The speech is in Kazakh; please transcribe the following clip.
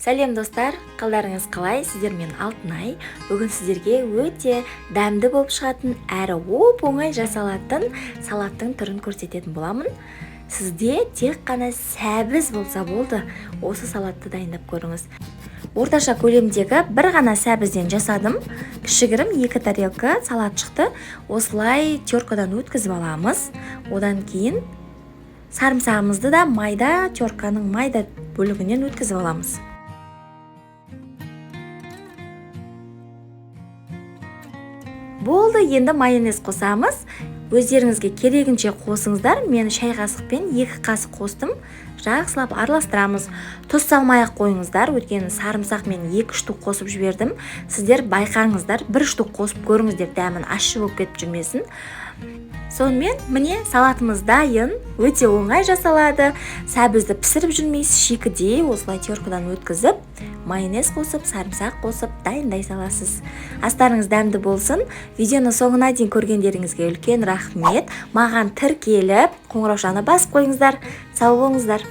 Сәлем, достар! Қалдарыңыз қалай? Сіздермен Алтынай. Бүгін сіздерге өте дәмді болып шығатын әрі оп оңай жасалатын салаттың түрін көрсететін боламын. Сізде тек қана сәбіз болса болды, осы салатты дайындап көріңіз. Орташа көлемдегі бір ғана сәбізден жасадым. Кішігірім екі тарелка салат шықты. Осылай теркадан өткізіп аламыз. Одан кейін сарымсағымызды да майда терканың майда бөлігінен өткізіп аламыз. Болды, енді майонез қосамыз. Өздеріңізге керегінше қосыңыздар. Мен шай қасықпен 2 қасық қостым. Жақсылап араластырамыз. Тұз салмай ақ қойыңыздар, өйткені сарымсақ мен 2 штук қосып жібердім. Сіздер байқаңыздар, 1 штук қосып көріңіздер, дәмін ащы болып кетіп жүрмесін. Сонымен, міне, салатымыз дайын, өте оңай жасалады. Сәбізді пісіріп жүрмейсіз, шикідей осылай теркадан өткізіп, майонез қосып, сарымсақ қосып дайындай саласыз. Астарыңыз дәмді болсын. Видеоны соңына дейін көргендеріңізге үлкен рахмет. Маған тіркеліп, қоңыраушаны басып қойыңыздар. Сау болыңыздар.